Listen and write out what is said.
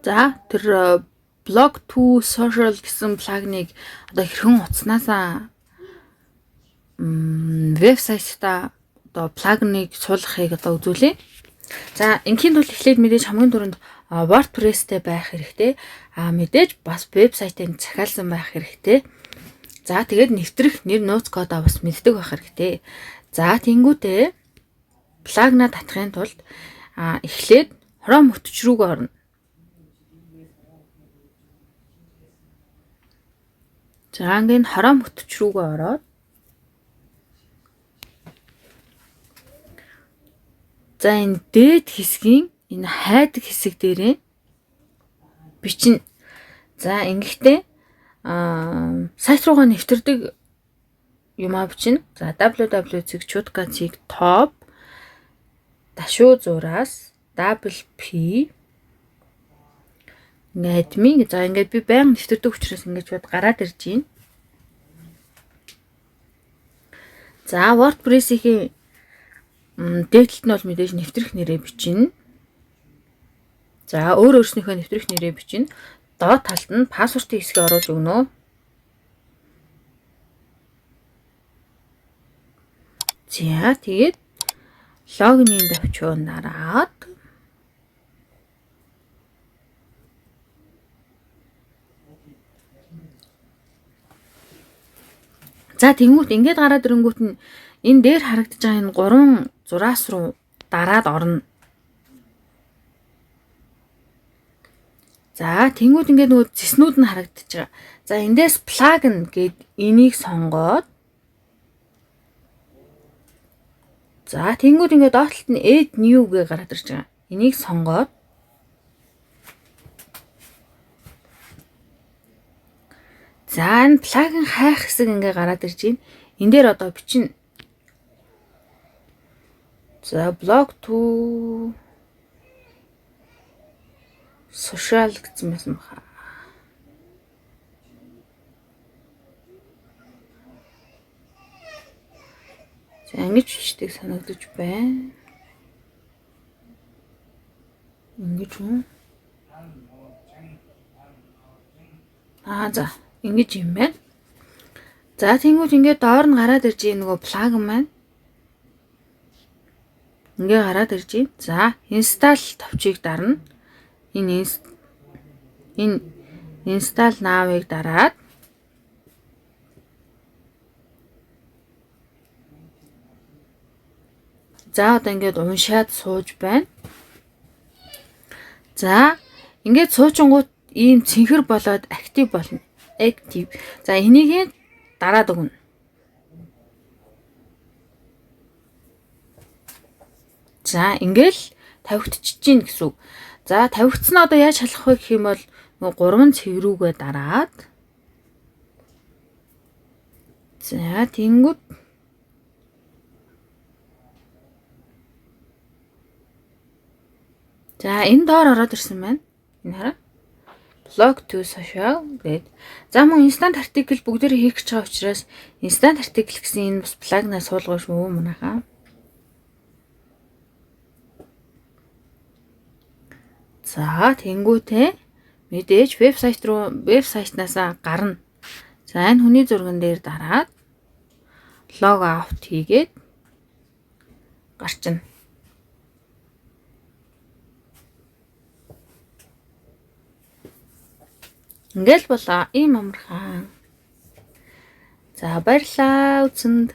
За, тэр blog to social гэсэн plugin ыг одоо хэрхэн утаснаасаа вебсайтаа одоо plugin ыг суулгахыг одоо үзүүлье. За, ингийн тулд эхлээд мэдээж хамгийн түрүүнд WordPress-тэй байх хэрэгтэй. А мэдээж бас вебсайтыг захиалсан байх хэрэгтэй. За, тэгээд нэвтрэх нэр нууц кодоо бас мэддэг байх хэрэгтэй. За, тэнгүүтээ plugin аа татахын тулд эхлээд Chrome хөтөч рүүгээ орно. За, ингээд Chrome хөтөч рүүгээ ороод, за, энэ дээд хэсгийн энэ хайдаг хэсэг дээрээ бичин. За, ингэхдээ сайт руугаа нэвтэрдэг юмаа бичин. За, www.chutka.cig top дашуу зураас WP ингээ админ. За, ингээд би байнга нэвтэрдэг учраас ингэж бод гараад ирж байна. За, WordPress-ийн дээд талд нь бол мэдээж нэвтрэх нэрээ бичнэ. За, өөр өөрснийхөө нэвтрэх нэрээ бичнэ. Доод талд нь password ын хэсгийг оруулж өгнө. За, тэгээд login ын товчоо дараад, за, тэнгуут ингээд гараад ирэнгүүт нь энэ дээр харагдаж байгаа энэ гурван зураас руу дараад орно. За, тэнгуут ингээд нөгөө цэснүүд нь харагдаж байгаа. За, эндээс plugin гэд энийг сонгоод, за, тэнгуут ингээд доод талд нь add new гэж гараад ирж байгаа. Энийг сонгоод, за, энэ plugin хайх хэсэг ингээ гараад ирж байна. Энэ дээр одоо бичнэ. За, blog to social гэсэн байсан баха. За, ингэж бичдэг санагдаж байна. Ингэж үү? Аа, за, ингэж юм байна. За, тэнгуут ингээд доор нь гараад ирж байгаа нөгөө plugin маань ингээ гараад ирж байна. За, install товчийг дарна. Энэ install now-ыг дараад, за, одоо ингээд уншаад сууж байна. За, ингээд суучингууд ийм цэнхэр болоод active болно. Active. За, энийг дараад өгнө. За, ингээл тавигдчихэж гин гэсэн үг. За, тавигдсан нь одоо яаж шалгах вэ гэх юм бол нөгөө гурван цэг рүүгээ дараад, за, тэнгүүд за, энэ доор ороод ирсэн байна. Энэ хараа. Blog to social гээд. За, мөн instant article бүгдээр хийх гэж байгаа учраас instant article гэсэн энэ бас plugin аа суулгах шүү, манайхаа. За, тэнгуүтээ мэдээж вебсайт руу, вебсайтнаасаа гарна. За, энэ хүний зурган дээр дараад log out хийгээд гарчна. Ингээл болоо. Ийм амархан. За, баярлалаа үзсэнд.